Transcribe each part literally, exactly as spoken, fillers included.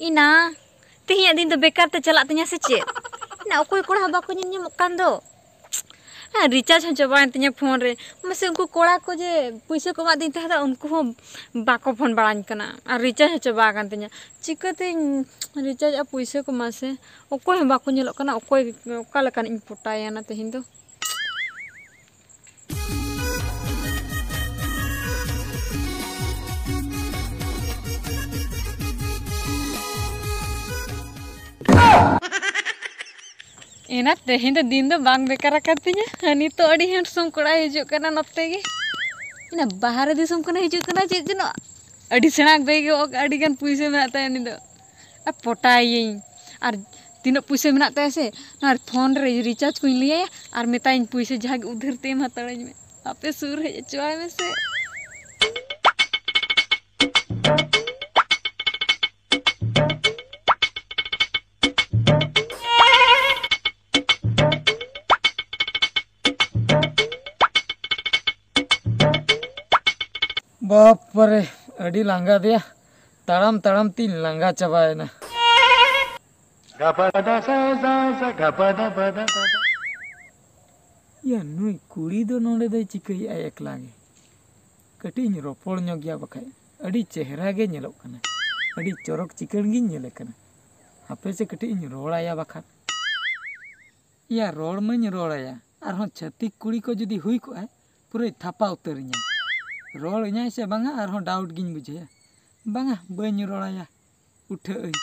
ᱤᱱᱟ, ᱛᱮᱦᱮᱧᱟᱜ ᱫᱤᱱ ᱫᱚ ᱵᱮᱠᱟᱨ ᱛᱮ ᱪᱟᱞᱟᱜ ᱛᱤᱧᱟ ᱥᱮ ᱪᱮᱫ? ᱤᱱᱟ, ᱚᱠᱚᱭ ᱠᱚᱲᱟ ᱦᱚᱸ ᱵᱟᱠᱚ ᱧᱮᱞ ᱧᱟᱢᱚᱜ ᱠᱟᱱ ᱫᱚ᱾ ᱦᱮᱸ, ᱨᱤᱪᱟᱨᱡᱽ ᱦᱚᱸ ᱪᱟᱵᱟᱭᱮᱱ ᱛᱤᱧᱟ ᱯᱷᱳᱱ ᱨᱮ᱾ ᱢᱟᱥᱮ, ᱩᱱᱠᱩ ᱠᱚᱲᱟ ᱠᱚ ᱡᱮ ᱯᱩᱭᱥᱟᱹ ᱠᱚ ᱮᱢᱟᱫᱤᱧ ᱛᱟᱦᱮᱸᱫ, ᱩᱱᱠᱩ ᱦᱚᱸ ᱵᱟᱠᱚ ᱯᱷᱳᱱ ᱵᱟᱲᱟᱧ ᱠᱟᱱᱟ᱾ ᱟᱨ ᱨᱤᱪᱟᱨᱡᱽ ᱦᱚᱸ ᱪᱟᱵᱟ ᱟᱠᱟᱱ ᱛᱤᱧᱟ᱾ ᱪᱤᱠᱟᱹᱛᱤᱧ ᱨᱤᱪᱟᱨᱡᱽᱼᱟ? ᱯᱩᱭᱥᱟᱹ ᱠᱚ ᱢᱟᱥᱮ, ᱚᱠᱚᱭ ᱦᱚᱸ ᱵᱟᱠᱚ ᱧᱮᱞᱚᱜ ᱠᱟᱱᱟ᱾ ᱚᱠᱚᱭ, ᱚᱠᱟ ᱞᱮᱠᱟᱱᱤᱡ ᱤᱧ ᱯᱚᱴᱟᱭᱮᱭᱟ ᱱᱟ ᱛᱮᱦᱮᱧ ᱫᱚ? ᱮᱱᱟ, ᱛᱮᱦᱮᱧ ᱫᱚ ᱫᱤᱱ ᱫᱚ ᱵᱟᱝ ᱵᱮᱠᱟᱨ ᱟᱠᱟᱱ ᱛᱤᱧᱟ᱾ ᱱᱤᱛᱚᱜ ᱟᱹᱰᱤ handsome ᱠᱚᱲᱟᱭ ᱦᱤᱡᱩᱜ ᱠᱟᱱᱟ ᱱᱚᱛᱮ ᱜᱮ᱾ ᱮᱱᱟ, ᱵᱟᱦᱨᱮ ᱫᱤᱥᱚᱢ ᱠᱷᱚᱱᱮ ᱦᱤᱡᱩᱜ ᱠᱟᱱᱟ, ᱪᱮᱫ ᱡᱮᱱᱚ ᱟᱹᱰᱤ ᱥᱮᱬᱟ ᱵᱮᱜᱽ, ᱟᱹᱰᱤ ᱜᱟᱱ ᱯᱩᱭᱥᱟᱹ ᱢᱮᱱᱟᱜ ᱛᱟᱭᱟ ᱩᱱᱤ ᱫᱚ᱾ ᱟᱨ ᱯᱚᱴᱟᱭᱮᱭᱟᱹᱧ᱾ ᱟᱨ ᱛᱤᱱᱟᱹᱜ ᱯᱩᱭᱥᱟᱹ ᱢᱮᱱᱟᱜ ᱛᱟᱭᱟ ᱥᱮ, ᱱᱚᱣᱟ ᱯᱷᱳᱱ ᱨᱮ ᱨᱤᱪᱟᱨᱡᱽ ᱠᱚᱧ ᱞᱟᱹᱭᱟᱭᱟ ᱟᱨ ᱢᱮᱛᱟᱭᱟᱹᱧ, "ᱯᱩᱭᱥᱟᱹ ᱡᱟᱦᱟᱸ ᱜᱮ ᱩᱫᱷᱟᱹᱨ ᱛᱮ ᱮᱢ ᱦᱟᱛᱟᱲᱟᱹᱧ ᱢᱮ, ᱟᱯᱮ ᱥᱩᱨ ᱦᱮᱡ ᱦᱚᱪᱚᱣᱟᱭ ᱢᱮᱥᱮ᱾" ᱵᱟᱯᱨᱮ, ᱟᱹᱰᱤ ᱞᱟᱸᱜᱟ ᱫᱮᱭᱟ, ᱛᱟᱲᱟᱢ ᱛᱟᱲᱟᱢ ᱛᱤᱧ ᱞᱟᱸᱜᱟ ᱪᱟᱵᱟᱭᱮᱱᱟ᱾ ᱭᱟ, ᱱᱩᱭ ᱠᱩᱲᱤ ᱫᱚ ᱱᱚᱰᱮ ᱫᱚᱭ ᱪᱤᱠᱟᱹᱭᱮᱫᱼᱟ ᱮᱠᱞᱟ ᱜᱮ? ᱠᱟᱹᱴᱤᱡ ᱤᱧ ᱨᱚᱯᱚᱲ ᱧᱚᱜ ᱜᱮᱭᱟ ᱵᱟᱠᱷᱟᱡ᱾ ᱟᱹᱰᱤ ᱪᱮᱦᱨᱟ ᱜᱮ ᱧᱮᱞᱚᱜ ᱠᱟᱱᱟ, ᱟᱹᱰᱤ ᱪᱚᱨᱚᱠ ᱪᱤᱠᱟᱹᱲ ᱜᱤᱧ ᱧᱮᱞᱮ ᱠᱟᱱᱟ᱾ ᱦᱟᱯᱮ ᱥᱮ ᱠᱟᱹᱴᱤᱡ ᱤᱧ ᱨᱚᱲ ᱟᱭᱟ ᱵᱟᱠᱷᱟᱱ᱾ ᱭᱟ, ᱨᱚᱲ ᱢᱟᱧ ᱨᱚᱲ ᱟᱭᱟ, ᱟᱨᱦᱚᱸ ᱪᱷᱟᱹᱛᱤᱠ ᱠᱩᱲᱤ ᱠᱚ ᱡᱩᱫᱤ ᱦᱩᱭ ᱠᱚᱜᱼᱟᱭ, ᱯᱩᱨᱟᱹᱭ ᱛᱷᱟᱯᱟ ᱩᱛᱟᱹᱨᱤᱧᱟ᱾ ᱨᱚᱲ ᱤᱧᱟᱭ ᱥᱮ ᱵᱟᱝᱟ, ᱟᱨᱦᱚᱸ doubt ᱜᱤᱧ ᱵᱩᱡᱷᱟᱹᱣᱟ᱾ ᱵᱟᱝᱟ, ᱵᱟᱹᱧ ᱨᱚᱲ ᱟᱭᱟ, ᱩᱴᱷᱟᱹᱜ ᱟᱹᱧ᱾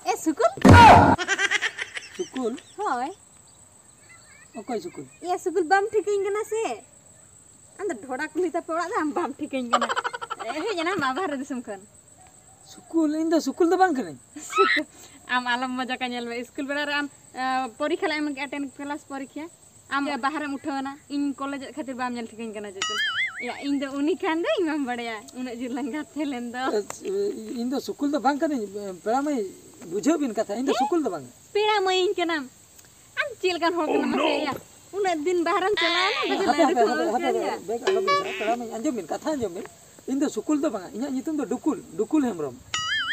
ᱮ ᱥᱩᱠᱩᱞ? ᱥᱩᱠᱩᱞ? ᱦᱳᱭ᱾ ᱚᱠᱚᱭ ᱥᱩᱠᱩᱞ? ᱮ ᱥᱩᱠᱩᱞ, ᱵᱟᱢ ᱴᱷᱤᱠᱟᱹᱧ ᱠᱟᱱᱟ ᱥᱮ? ᱟᱢ ᱫᱚ ᱰᱷᱚᱲᱟ ᱠᱩᱞᱦᱤ ᱛᱟᱯᱮ ᱚᱲᱟᱜ ᱫᱚ, ᱟᱢ ᱵᱟᱢ ᱴᱷᱤᱠᱟᱹᱧ ᱠᱟᱱᱟ᱾ ᱮ, ᱦᱮᱡ ᱮᱱᱟᱢ ᱵᱟᱦᱨᱮ ᱫᱤᱥᱚᱢ ᱠᱷᱚᱱ᱾ ᱥᱩᱠᱩᱞ? ᱤᱧ ᱫᱚ ᱥᱩᱠᱩᱞ ᱫᱚ ᱵᱟᱝ ᱠᱟᱹᱱᱟᱹᱧ᱾ ᱥᱩᱠᱩᱞ, ᱟᱢ ᱟᱞᱚᱢ ᱢᱚᱡᱟ ᱠᱟ, ᱧᱮᱞ ᱢᱮ, ᱤᱥᱠᱩᱞ ᱵᱮᱲᱟ ᱨᱮ ᱟᱢ, ᱟ, ᱯᱚᱨᱤᱠᱷᱟ ᱞᱮ ᱮᱢ ᱠᱮᱜᱼᱟ, ten class ᱯᱚᱨᱤᱠᱷᱟ᱾ ᱟᱢ ᱵᱟᱦᱨᱮᱢ ᱩᱴᱷᱟᱹᱣ ᱮᱱᱟ, ᱤᱧ ᱠᱚᱞᱮᱡᱚᱜ ᱠᱷᱟᱹᱛᱤᱨ ᱵᱟᱢ ᱧᱮᱞ ᱴᱷᱤᱠᱟᱹᱧ ᱠᱟᱱᱟ ᱪᱮᱫ ᱪᱚᱝ? ᱭᱟ, ᱤᱧ ᱫᱚ ᱩᱱᱤ ᱠᱷᱟᱱ ᱫᱚ ᱤᱧ ᱢᱟᱢ ᱵᱟᱲᱟᱭᱟ, ᱩᱱᱟᱹᱜ ᱡᱳᱨ ᱞᱟᱸᱜᱟ ᱛᱟᱦᱮᱸ ᱞᱮᱱ ᱫᱚ᱾ ᱤᱧ ᱫᱚ ᱥᱩᱠᱩᱞ ᱫᱚ ᱵᱟᱝ ᱠᱟᱹᱱᱟᱹᱧ, ᱯᱮᱲᱟ ᱢᱟᱹᱭ, ᱵᱩᱡᱷᱟᱹᱣ ᱵᱤᱱ ᱠᱟᱛᱷᱟ, ᱤᱧ ᱫᱚ ᱦᱮᱸ? ᱥᱩᱠᱩᱞ ᱫᱚ ᱵᱟᱝ᱾ ᱯᱮᱲᱟ ᱢᱟᱹᱭᱤᱧ ᱠᱟᱱᱟᱢ᱾ ᱟᱢ ᱪᱮᱫ ᱞᱮᱠᱟᱱ ᱦᱚᱲ ᱠᱟᱱᱟᱢ ᱢᱟᱥᱮ ᱭᱟ? ᱩᱱᱟᱹᱜ ᱫᱤᱱ ᱵᱟᱦᱨᱮᱢ ᱪᱟᱞᱟᱣ ᱮᱱᱟ, ᱵᱟᱡᱮ ᱦᱟᱯᱮ, ᱞᱟᱹᱰᱩ ᱦᱟᱯᱮ, ᱠᱚ ᱦᱟᱯᱮ, ᱟᱹᱜᱩ ᱦᱟᱯᱮ, ᱠᱮᱫ ᱭᱟ᱾ ᱵᱮᱜᱽ ᱟᱞᱚ ᱵᱤᱱ ᱥᱟᱵᱟ, ᱯᱮᱲᱟ ᱢᱟᱹᱭ, ᱟᱸᱡᱚᱢ ᱵᱤᱱ, ᱠᱟᱛᱷᱟ ᱟᱸᱡᱚᱢ ᱵᱤᱱ᱾ ᱤᱧ ᱫᱚ ᱥᱩᱠᱩᱞ ᱫᱚ ᱵᱟᱝᱟ, ᱤᱧᱟᱹᱜ ᱧᱩᱛᱩᱢ ᱫᱚ ᱰᱩᱠᱩᱞ, ᱰᱩᱠᱩᱞ ᱦᱮᱢᱵᱨᱚᱢ᱾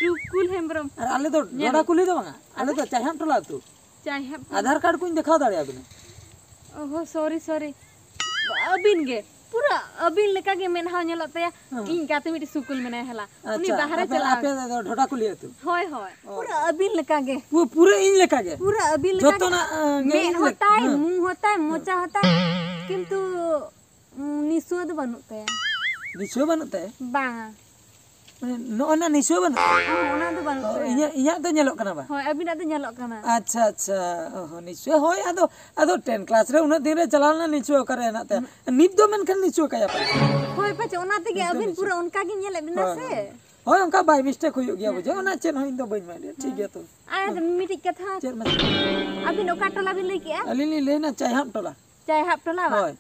ᱰᱩᱠᱩᱞ ᱦᱮᱢᱵᱨᱚᱢ᱾ ᱟᱨ ᱟᱞᱮ ᱫᱚ ᱧᱮᱞ᱾ ᱰᱚᱰᱟ ᱠᱩᱞᱦᱤ ᱫᱚ ᱵᱟᱝᱟ, ᱟᱞᱮ ᱫᱚ ᱪᱟᱭᱦᱟᱵ ᱴᱚᱞᱟ ᱟᱹᱛᱩ᱾ ᱪᱟᱭᱦᱟᱵ ᱴᱚᱞᱟ᱾ ᱟᱫᱷᱟᱨ ᱠᱟᱨᱰ ᱠᱚᱧ ᱫᱮᱠᱷᱟᱣ ᱫᱟᱲᱮᱭᱟᱵᱤᱱᱟ᱾ ᱚᱦᱚ, ᱥᱚᱨᱤ, ᱥᱚᱨᱤ᱾ ᱟᱹᱵᱤᱱ ᱜᱮ, ᱯᱩᱨᱟᱹ ᱟᱹᱵᱤᱱ ᱞᱮᱠᱟ ᱜᱮ ᱢᱮᱫᱦᱟ ᱧᱮᱞᱚᱜ ᱛᱟᱭᱟ᱾ ᱦᱮᱸ᱾ ᱤᱧ ᱜᱟᱛᱮ ᱢᱤᱫᱴᱤᱡ ᱥᱩᱠᱩᱞ ᱢᱮᱱᱟᱭᱟ ᱦᱮᱞᱟ᱾ ᱩᱱᱤ ᱟᱪᱪᱷᱟ, ᱵᱟᱦᱨᱮ ᱟᱯᱮ, ᱪᱟᱞᱟᱣ᱾ ᱟᱯᱮ ᱫᱚ ᱰᱚᱰᱟ ᱠᱩᱞᱦᱤ ᱟᱹᱛᱩ? ᱦᱳᱭ, ᱦᱳᱭ᱾ ᱚ᱾ ᱯᱩᱨᱟᱹ ᱟᱹᱵᱤᱱ ᱞᱮᱠᱟ ᱜᱮ᱾ ᱯᱩ-, ᱯᱩᱨᱟᱹ ᱤᱧ ᱞᱮᱠᱟ ᱜᱮ? ᱯᱩᱨᱟᱹ ᱟᱹᱵᱤᱱ ᱞᱮᱠᱟ ᱜᱮ᱾ ᱡᱚᱛᱚᱱᱟᱜ, ᱟᱸ, ᱜᱮ ᱢᱮᱫ ᱤᱧ ᱞᱮᱠᱟ᱾ ᱦᱚᱸᱛᱟᱭ, ᱦᱮᱸ᱾ ᱢᱩ ᱦᱚᱸᱛᱟᱭ, ᱦᱮᱸ᱾ ᱢᱚᱪᱟ ᱦᱚᱸᱛᱟᱭ᱾ ᱠᱤᱱᱛᱩ, ᱩᱸ, ᱱᱤᱥᱩᱣᱟᱹ ᱫᱚ ᱵᱟᱹᱱᱩᱜ ᱛᱟᱭᱟ᱾ ᱱᱤᱥᱩᱣᱟᱹ ᱵᱟᱹᱱᱩᱜ ᱛᱟᱭᱟ? ᱵᱟᱝᱟ᱾ ᱢᱟᱱᱮ ᱱᱚᱜᱼᱚ ᱱᱟ ᱱᱤᱥᱩᱣᱟᱹ ᱵᱟᱹᱱᱩᱜ ᱛᱟᱭᱟ? ᱚ, ᱚᱱᱟ ᱫᱚ ᱵᱟᱹᱱᱩᱜ ᱚ, ᱛᱟᱭᱟ᱾ ᱤᱧᱟᱹᱜ, ᱤᱧᱟᱹᱜ ᱫᱚ ᱧᱮᱞᱚᱜ ᱠᱟᱱᱟ ᱵᱟᱝ? ᱦᱳᱭ, ᱟᱹᱵᱤᱱᱟᱜ ᱫᱚ ᱧᱮᱞᱚᱜ ᱠᱟᱱᱟ᱾ ᱟᱪᱪᱷᱟ, ᱟᱪᱪᱷᱟ᱾ ᱚ, ᱱᱤᱥᱩᱣᱟᱹ, ᱦᱳᱭ, ᱟᱫᱚ, ᱟᱫᱚ ten class ᱨᱮ ᱩᱱᱟᱹᱜ ᱫᱤᱱ ᱨᱮ ᱪᱟᱞᱟᱣ ᱞᱮᱱᱟ, ᱱᱤᱥᱩᱣᱟᱹ ᱚᱠᱟᱨᱮ ᱦᱮᱱᱟᱜ ᱛᱟᱭᱟ? ᱦᱩᱸ᱾ ᱱᱤᱛ ᱫᱚ ᱢᱮᱱᱠᱷᱟᱱ ᱱᱤᱥᱩᱣᱟᱹ ᱠᱟᱭᱟ ᱯᱮ᱾ ᱦᱳᱭ, ᱯᱟᱪᱮ ᱚᱱᱟ ᱛᱮᱜᱮ ᱱᱤᱛ ᱫᱚ ᱟᱹᱵᱤᱱ ᱱᱤᱥᱩᱣᱟᱹ᱾ ᱯᱩᱨᱟᱹ ᱚᱱᱠᱟ ᱜᱮ ᱧᱮᱞᱮᱫ ᱵᱤᱱᱟ ᱦᱳᱭ, ᱥᱮ᱾ ᱦᱳᱭ᱾ ᱦᱳᱭ, ᱚᱱᱠᱟ by mistake ᱦᱩᱭᱩᱜ ᱜᱮᱭᱟ, ᱦᱮᱸ᱾ ᱵᱩᱡᱷᱟᱹᱣ? ᱚᱱᱟ ᱪᱮᱫ ᱦᱚᱸ ᱤᱧ ᱫᱚ ᱵᱟᱹᱧ ᱢᱮᱱᱮᱫᱼᱟ᱾ ᱴᱷᱤᱠ ᱦᱮᱸ᱾ ᱜᱮᱭᱟ ᱛᱚ᱾ ᱟᱨ ᱦᱮᱸ᱾ ᱢᱤᱫᱴᱤᱡ ᱠᱟᱛᱷᱟ, ᱪᱮᱫ ᱢᱮᱱᱟᱜᱼᱟ? ᱟᱹᱵᱤᱱ ᱚᱠᱟ ᱴᱚᱞᱟ ᱵᱤᱱ ᱞᱟᱹᱭ ᱠᱮᱜᱼᱟ? ᱟᱹᱞᱤᱧ ᱞᱤᱧ ᱞᱟᱹᱭᱱᱟ ᱪᱟᱭᱦᱟᱵ ᱴᱚᱞᱟ᱾ ᱪᱟᱭᱦᱟᱵ ᱴᱚᱞᱟ ᱵᱟᱝ? ᱦᱳᱭ᱾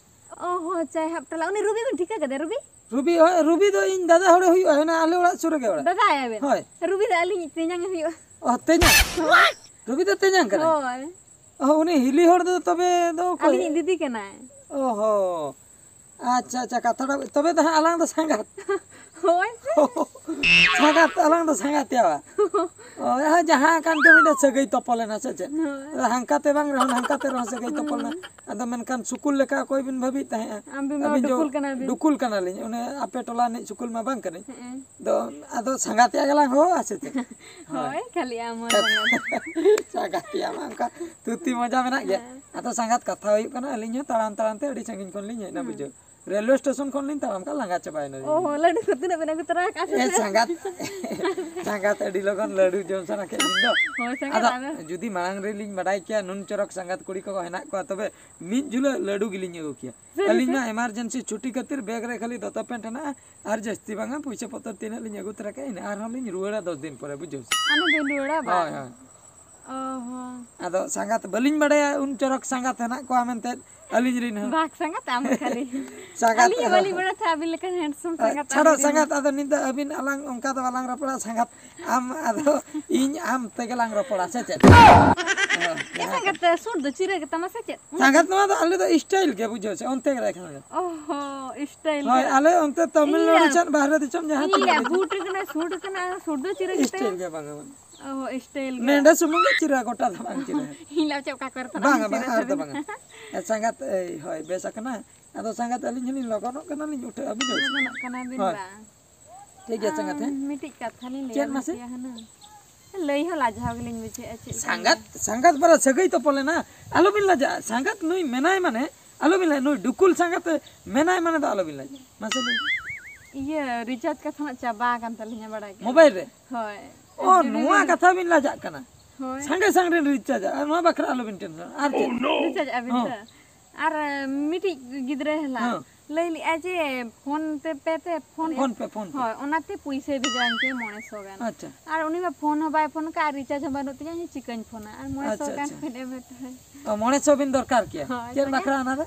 ᱚ ᱦᱚᱸ, ᱪᱟᱭᱦᱟᱵ ᱴᱚᱞᱟ᱾ ᱩᱱᱤ ᱨᱩᱵᱤ ᱵᱤᱱ ᱴᱷᱤᱠᱟᱹ ᱠᱟᱫᱮᱭᱟ, ᱨᱩᱵᱤ? ᱨᱩᱵᱤ, ᱦᱳᱭ, ᱨᱩᱵᱤ ᱫᱚ ᱤᱧ ᱫᱟᱫᱟ ᱦᱚᱲᱮ ᱦᱩᱭᱩᱜᱼᱟ, ᱦᱮᱱᱟ ᱟᱞᱮ ᱚᱲᱟᱜ ᱥᱩᱨ ᱨᱮᱜᱮ ᱚᱲᱟᱜ᱾ ᱫᱟᱫᱟ ᱟᱭᱟᱵᱮᱱ? ᱦᱳᱭ᱾ ᱨᱩᱵᱤ ᱫᱚ ᱟᱹᱞᱤᱧ ᱛᱮᱧᱟᱝ ᱮ ᱦᱩᱭᱩᱜᱼᱟ᱾ ᱚ, ᱛᱮᱧᱟᱝ? ᱨᱩᱵᱤ ᱫᱚ ᱛᱮᱧᱟᱝ ᱠᱟᱱᱟᱭ? ᱦᱳᱭ᱾ ᱚ, ᱩᱱᱤ ᱦᱤᱞᱤ ᱦᱚᱲ ᱫᱚ ᱛᱚᱵᱮ ᱫᱚ ᱚᱠᱚᱭ? ᱟᱹᱞᱤᱧᱤᱡ ᱫᱤᱫᱤ ᱠᱟᱱᱟᱭ᱾ ᱚ ᱦᱚ᱾ ᱟᱪᱪᱷᱟ, ᱟᱪᱪᱷᱟ, ᱠᱟᱛᱷᱟ ᱫᱚ ᱛᱚᱵᱮ ᱫᱚ ᱦᱟᱸᱜ ᱟᱞᱟᱝ ᱫᱚ ᱥᱟᱸᱜᱟᱛ᱾ ᱦᱳᱭ ᱥᱮ᱾ ᱥᱟᱸᱜᱟᱛ, ᱟᱞᱟᱝ ᱫᱚ ᱥᱟᱸᱜᱟᱛ ᱭᱟ᱾ ᱦᱳᱭ, ᱦᱳᱭ, ᱡᱟᱦᱟᱸ ᱠᱟᱱ ᱜᱮ ᱢᱤᱫᱴᱮᱱ ᱥᱟᱹᱜᱟᱹᱭ ᱛᱚᱯᱚᱞ ᱮᱱᱟ, ᱥᱮ ᱪᱮᱫ? ᱦᱳᱭ᱾ ᱦᱟᱱᱠᱟ ᱛᱮ ᱵᱟᱝ ᱨᱮᱦᱚᱸ ᱱᱟᱝᱠᱟ ᱛᱮ ᱨᱮᱦᱚᱸ ᱥᱟᱹᱜᱟᱹᱭ ᱛᱚᱯᱚᱞ ᱮᱱᱟ᱾ ᱦᱩᱸ᱾ ᱟᱫᱚ ᱢᱮᱱᱠᱷᱟᱱ ᱥᱩᱠᱩᱞ ᱞᱮᱠᱟ ᱚᱠᱚᱭ ᱵᱤᱱ ᱵᱷᱟᱹᱵᱤᱭᱮᱫ ᱛᱟᱦᱮᱸᱜᱼᱟ? ᱟᱢ ᱵᱤᱱ ᱢᱟ ᱟᱹᱵᱤᱱ ᱫᱚ ᱰᱩᱠᱩᱞ ᱠᱟᱱᱟ ᱵᱤᱱ᱾ ᱰᱩᱠᱩᱞ ᱠᱟᱱᱟᱞᱤᱧ, ᱚᱱᱮ ᱟᱯᱮ ᱴᱚᱞᱟ ᱨᱤᱱᱤᱡ ᱥᱩᱠᱩᱞ ᱢᱟ ᱵᱟᱝ ᱠᱟᱹᱱᱟᱹᱧ᱾ ᱦᱮᱸ᱾ ᱫᱚ ᱟᱫᱚ ᱥᱟᱸᱜᱟᱛ ᱭᱟ ᱜᱮᱞᱟᱝ ᱦᱚᱦᱚᱣᱟ, ᱥᱮ ᱪᱮᱫ? ᱦᱳᱭ, ᱦᱳᱭ᱾ ᱠᱷᱟᱹᱞᱤ ᱟᱢ ᱦᱚᱸ ᱥᱟᱸᱜᱟᱛ᱾ ᱥᱟᱸᱜᱟᱛ ᱭᱟ ᱢᱟ ᱚᱱᱠᱟ ᱛᱷᱩᱛᱤ ᱢᱚᱡᱟ ᱢᱮᱱᱟᱜ ᱜᱮᱭᱟ᱾ ᱦᱮᱸ᱾ ᱟᱫᱚ ᱥᱟᱸᱜᱟᱛ ᱠᱟᱛᱷᱟ ᱦᱩᱭᱩᱜ ᱠᱟᱱᱟ, ᱟᱹᱞᱤᱧ ᱦᱚᱸ ᱛᱟᱲᱟᱢ ᱛᱟᱲᱟᱢ ᱛᱮ ᱟᱹᱰᱤ ᱥᱟᱺᱜᱤᱧ ᱠᱷᱚᱱ ᱞᱤᱧ ᱦᱮᱡ ᱮᱱᱟ, ᱦᱩᱸ᱾ ᱵᱩᱡᱷᱟᱹᱣ᱾ ᱨᱮᱞᱣᱮ ᱥᱴᱮᱥᱚᱱ ᱠᱷᱚᱱ ᱞᱤᱧ ᱛᱟᱲᱟᱢ ᱠᱟᱜ, ᱞᱟᱸᱜᱟ ᱪᱟᱵᱟᱭᱮᱱᱟᱞᱤᱧ᱾ ᱚ ᱦᱚᱸ, ᱞᱟᱹᱰᱩ ᱠᱚ ᱛᱤᱱᱟᱹᱜ ᱵᱮᱱ ᱟᱹᱜᱩ ᱛᱚᱨᱟ ᱟᱠᱟᱫᱼᱟ ᱥᱮ ᱮ ᱪᱮᱫ? ᱥᱟᱸᱜᱟᱛ, ᱥᱟᱸᱜᱟᱛ ᱟᱹᱰᱤ ᱞᱚᱜᱚᱱ ᱞᱟᱹᱰᱩ ᱡᱚᱢ ᱥᱟᱱᱟ ᱠᱮᱫ ᱞᱤᱧ ᱫᱚ᱾ ᱦᱳᱭ, ᱥᱟᱸᱜᱟᱛ ᱟᱫᱚ ᱟᱫᱚ᱾ ᱡᱩᱫᱤ ᱢᱟᱲᱟᱝ ᱨᱮᱞᱤᱧ ᱵᱟᱰᱟᱭ ᱠᱮᱭᱟ ᱱᱩᱱ ᱪᱚᱨᱚᱠ ᱥᱟᱸᱜᱟᱛ ᱠᱩᱲᱤ ᱠᱚᱠᱚ ᱦᱮᱱᱟᱜ ᱠᱚᱣᱟ, ᱛᱚᱵᱮ ᱢᱤᱫ ᱡᱷᱩᱞᱟᱹ ᱞᱟᱹᱰᱩ ᱜᱮᱞᱤᱧ ᱟᱹᱜᱩ ᱠᱮᱭᱟ᱾ ᱥᱟᱹᱨᱤ ᱟᱹᱞᱤᱧ ᱥᱮ? ᱢᱟ emergency ᱪᱷᱩᱴᱤ ᱠᱷᱟᱹᱛᱤᱨ ᱵᱮᱜᱽ ᱨᱮ ᱠᱷᱟᱹᱞᱤ ᱫᱚᱛᱚ ᱯᱮᱱᱴ ᱦᱮᱱᱟᱜᱼᱟ ᱟᱨ ᱡᱟᱹᱥᱛᱤ ᱵᱟᱝᱟ ᱯᱩᱭᱥᱟᱹ ᱯᱚᱛᱚᱨ ᱛᱤᱱᱟᱹᱜ ᱞᱤᱧ ᱟᱹᱜᱩ ᱛᱚᱨᱟ ᱠᱟᱜᱼᱟ, ᱤᱱᱟᱹ ᱟᱨᱦᱚᱸ ᱞᱤᱧ ᱨᱩᱣᱟᱹᱲᱟ ᱫᱚᱥ ᱫᱤᱱ ᱯᱚᱨᱮ, ᱵᱩᱡᱷᱟᱹᱣ ᱥᱮ? ᱟᱞᱚ ᱵᱤᱱ ᱨᱩᱣᱟᱹᱲᱟ, ᱵᱟᱝ᱾ ᱦᱳᱭ, ᱦᱳᱭ᱾ ᱚ ᱦᱚᱸ᱾ ᱟᱫᱚ ᱥᱟᱸᱜᱟᱛ ᱵᱟᱹᱞᱤᱧ ᱵᱟᱲᱟᱭᱟ ᱩᱱ ᱪᱚᱨᱚᱠ ᱥᱟᱸᱜᱟᱛ ᱦᱮᱱᱟᱜ ᱠᱚᱣᱟ ᱢᱮᱱᱛᱮ ᱟᱹᱞᱤᱧ ᱨᱮᱱ ᱦᱚᱸ᱾ ᱵᱟᱠ ᱥᱟᱸᱜᱟᱛ ᱟᱢ ᱠᱷᱟᱹᱞᱤ᱾ ᱥᱟᱸᱜᱟᱛ ᱟᱹᱞᱤᱧ ᱦᱚᱸ ᱵᱟᱹᱞᱤᱧ ᱵᱟᱲᱟᱭ ᱛᱟᱦᱮᱸᱫ ᱟᱹᱵᱤᱱ ᱞᱮᱠᱟᱱ ᱦᱮᱱᱰᱥᱚᱢ ᱥᱟᱸᱜᱟᱛ ᱪᱷᱟᱲᱟ ᱟᱹᱵᱤᱱ ᱨᱮᱱ᱾ ᱥᱟᱸᱜᱟᱛ, ᱟᱫᱚ ᱱᱤᱛ ᱫᱚ ᱟᱹᱵᱤᱱ ᱟᱞᱟᱝ ᱚᱱᱠᱟ ᱫᱚ ᱵᱟᱞᱟᱝ ᱨᱚᱯᱚᱲᱟ ᱥᱟᱸᱜᱟᱛ᱾ ᱟᱢ ᱟᱫᱚ ᱤᱧ ᱟᱢ ᱛᱮᱜᱮ ᱞᱟᱝ ᱨᱚᱯᱚᱲᱟ ᱥᱮ ᱪᱮᱫ? ᱮ ᱥᱟᱸᱜᱟᱛ, ᱥᱩᱴ ᱫᱚ ᱪᱤᱨᱟᱹ ᱜᱮᱛᱟᱢᱟ ᱥᱮ ᱪᱮᱫ? ᱥᱟᱸᱜᱟᱛ ᱱᱚᱣᱟ ᱫᱚ ᱟᱞᱮ ᱫᱚ ᱥᱴᱟᱭᱤᱞ ᱜᱮ ᱵᱩᱡᱷᱟᱹᱣ ᱥᱮ ᱚᱱᱛᱮ ᱜᱮ ᱞᱮ ᱠᱷᱟᱱ᱾ ᱚ ᱦᱚᱸ, ᱥᱴᱟᱭᱤᱞ ᱦᱳᱭ, ᱜᱮ᱾ ᱟᱞᱮ ᱚᱱᱛᱮ ᱛᱟᱢᱤᱞᱱᱟᱲᱩ ᱤᱭᱟᱹ, ᱪᱮᱫ ᱵᱟᱦᱨᱮ ᱫᱤᱥᱚᱢ ᱡᱟᱦᱟᱸ ᱤᱧ ᱛᱤᱱᱟᱹᱜ ᱞᱟᱹᱭᱟ, ᱜᱮ ᱵᱩᱴ ᱠᱟᱱᱟ, ᱥᱩᱴ ᱠᱟᱱᱟ, ᱥᱩᱴ ᱫᱚ ᱪᱤᱨᱟᱹ ᱜᱮᱛᱟᱭᱟ? ᱥᱴᱟᱭᱤᱞ ᱜᱮ ᱵᱟᱝᱟ ᱵᱟᱝᱟ᱾ ᱚ, ᱥᱴᱟᱭᱤᱞ ᱜᱮ᱾ ᱱᱮᱰᱟ ᱥᱩᱢᱩᱝ ᱜᱮ ᱪᱤᱨᱟ, ᱜᱚᱴᱟ ᱫᱚ ᱵᱟᱝ ᱪᱤᱨᱟ᱾ ᱤᱧ ᱞᱟᱹᱭᱟ ᱪᱮᱫ ᱚᱠᱟ ᱠᱚᱨᱮ ᱛᱟᱞᱟᱝ ᱵᱟᱝᱟ, ᱪᱤᱨᱟ ᱵᱟᱝᱟ, ᱟᱨ ᱫᱚ ᱛᱟᱵᱮᱱᱟ? ᱵᱟᱝᱟ᱾ ᱮ, ᱥᱟᱸᱜᱟᱛ, ᱮᱭ, ᱦᱳᱭ, ᱵᱮᱥ ᱟᱠᱟᱱᱟ᱾ ᱟᱫᱚ ᱥᱟᱸᱜᱟᱛ ᱟᱹᱞᱤᱧ ᱦᱚᱸᱞᱤᱧ ᱞᱚᱜᱚᱱᱚᱜ ᱠᱟᱱᱟᱞᱤᱧ, ᱩᱴᱷᱟᱹᱜ ᱟᱹᱵᱤᱱ ᱦᱚᱸ᱾ ᱞᱚᱜᱚᱱᱚᱜ ᱠᱟᱱᱟ ᱵᱤᱱ ᱦᱳᱭ᱾ ᱵᱟᱝ? ᱴᱷᱤᱠ ᱜᱮᱭᱟ, ᱥᱟᱸᱜᱟᱛ, ᱟᱢ ᱦᱮᱸ? ᱢᱤᱫᱴᱤᱡ ᱠᱟᱛᱷᱟ ᱞᱤᱧ ᱞᱟᱹᱭᱟ ᱪᱮᱫ ᱢᱟᱥᱮ? ᱢᱮᱱᱛᱮᱭᱟ ᱦᱩᱱᱟᱹᱝ᱾ ᱞᱟᱹᱭ ᱦᱚᱸ ᱞᱟᱡᱟᱣ ᱜᱮᱞᱤᱧ ᱵᱩᱡᱷᱟᱹᱣᱮᱫᱼᱟ, ᱪᱮᱫ ᱠᱚ ᱥᱟᱸᱜᱟᱛ, ᱞᱟᱹᱭᱟ? ᱥᱟᱸᱜᱟᱛ ᱯᱟᱨᱟ ᱥᱟᱹᱜᱟᱹᱭ ᱛᱚᱯᱚᱞᱮᱱᱟ, ᱟᱞᱚᱵᱤᱱ ᱞᱟᱡᱟᱜᱼᱟ᱾ ᱥᱟᱸᱜᱟᱛ ᱱᱩᱭ ᱢᱮᱱᱟᱭ ᱢᱟᱱᱮ ᱟᱞᱚᱵᱤᱱ ᱞᱟᱡᱟᱜᱼᱟ, ᱱᱩᱭ ᱰᱩᱠᱩᱞ ᱥᱟᱸᱜᱟᱛ ᱢᱮᱱᱟᱭ ᱢᱟᱱᱮ ᱫᱚ ᱟᱞᱚᱵᱤᱱ ᱞᱟᱡᱟᱜᱼᱟ᱾ ᱢᱟᱥᱮ ᱞᱟᱹᱭ ᱵᱤᱱ᱾ ᱤᱭᱟᱹ, ᱨᱤᱪᱟᱨᱡᱽ ᱠᱟᱛᱷᱟ ᱱᱟᱜ ᱪᱟᱵᱟ ᱟᱠᱟᱱ ᱛᱟᱹᱞᱤᱧᱟ, ᱵᱟᱲᱟᱭ ᱜᱮ᱾ ᱢᱳᱵᱟᱭᱤᱞ ᱨᱮ? ᱦᱳᱭ᱾ ᱚ, ᱡᱩᱫᱤ ᱱᱚᱣᱟ ᱵᱤᱱ ᱠᱟᱛᱷᱟ ᱵᱤᱱ ᱞᱟᱡᱟᱜ ᱠᱟᱱᱟ? ᱦᱳᱭ᱾ ᱥᱟᱸᱜᱮ ᱥᱟᱝ ᱨᱮ ᱨᱤᱪᱟᱨᱡᱽ, ᱟᱨ ᱱᱚᱣᱟ ᱵᱟᱠᱷᱨᱟ ᱟᱞᱚᱵᱤᱱ ᱴᱮᱱᱥᱚᱱ᱾ ᱟᱨ ᱪᱮᱫ? ᱨᱤᱪᱟᱨᱡᱽ ᱟᱹᱵᱤᱱ ᱦᱚᱸ᱾ ᱛᱚ? ᱟᱨ ᱢᱤᱫᱴᱤᱡ ᱜᱤᱫᱽᱨᱟᱹ ᱦᱮᱞᱟ ᱦᱮᱸ᱾ ᱞᱟᱹᱭ ᱞᱮᱜᱼᱟᱭ ᱡᱮ ᱯᱷᱳᱱ ᱛᱮ ᱯᱮ ᱛᱮ ᱯᱷᱳᱱ ᱯᱷᱳᱱ ᱯᱮ, ᱯᱷᱳᱱ ᱯᱮ᱾ ᱦᱳᱭ, ᱚᱱᱟᱛᱮ ᱯᱩᱭᱥᱟᱹᱭ ᱵᱷᱮᱡᱟ ᱟᱹᱧ ᱠᱮᱭᱟ ᱢᱚᱬᱮ ᱥᱚ ᱜᱟᱱ᱾ ᱟᱪᱪᱷᱟ᱾ ᱟᱨ ᱩᱱᱤ ᱢᱟ ᱯᱷᱳᱱ ᱦᱚᱸ ᱵᱟᱭ ᱯᱷᱳᱱ ᱠᱟᱜᱼᱟ, ᱟᱨ ᱨᱤᱪᱟᱨᱡᱽ ᱦᱚᱸ ᱵᱟᱹᱱᱩᱜ ᱛᱤᱧᱟ, ᱤᱧ ᱪᱤᱠᱟᱹᱧ ᱯᱷᱳᱱᱟ? ᱟᱨ ᱢᱚᱬᱮ ᱥᱚ ᱟᱪᱪᱷᱟ, ᱜᱟᱱ ᱟᱪᱪᱷᱟ᱾ ᱠᱷᱚᱱ ᱮᱢ ᱦᱩᱭᱩᱜ ᱛᱟᱦᱮᱸᱫ᱾ ᱚ, ᱢᱚᱬᱮ ᱥᱚ ᱵᱤᱱ ᱫᱚᱨᱠᱟᱨ ᱠᱮᱭᱟ? ᱦᱳᱭ, ᱪᱮᱫ ᱥᱟᱸᱜᱮ᱾ ᱵᱟᱠᱷᱨᱟ ᱚᱱᱟ ᱫᱚ?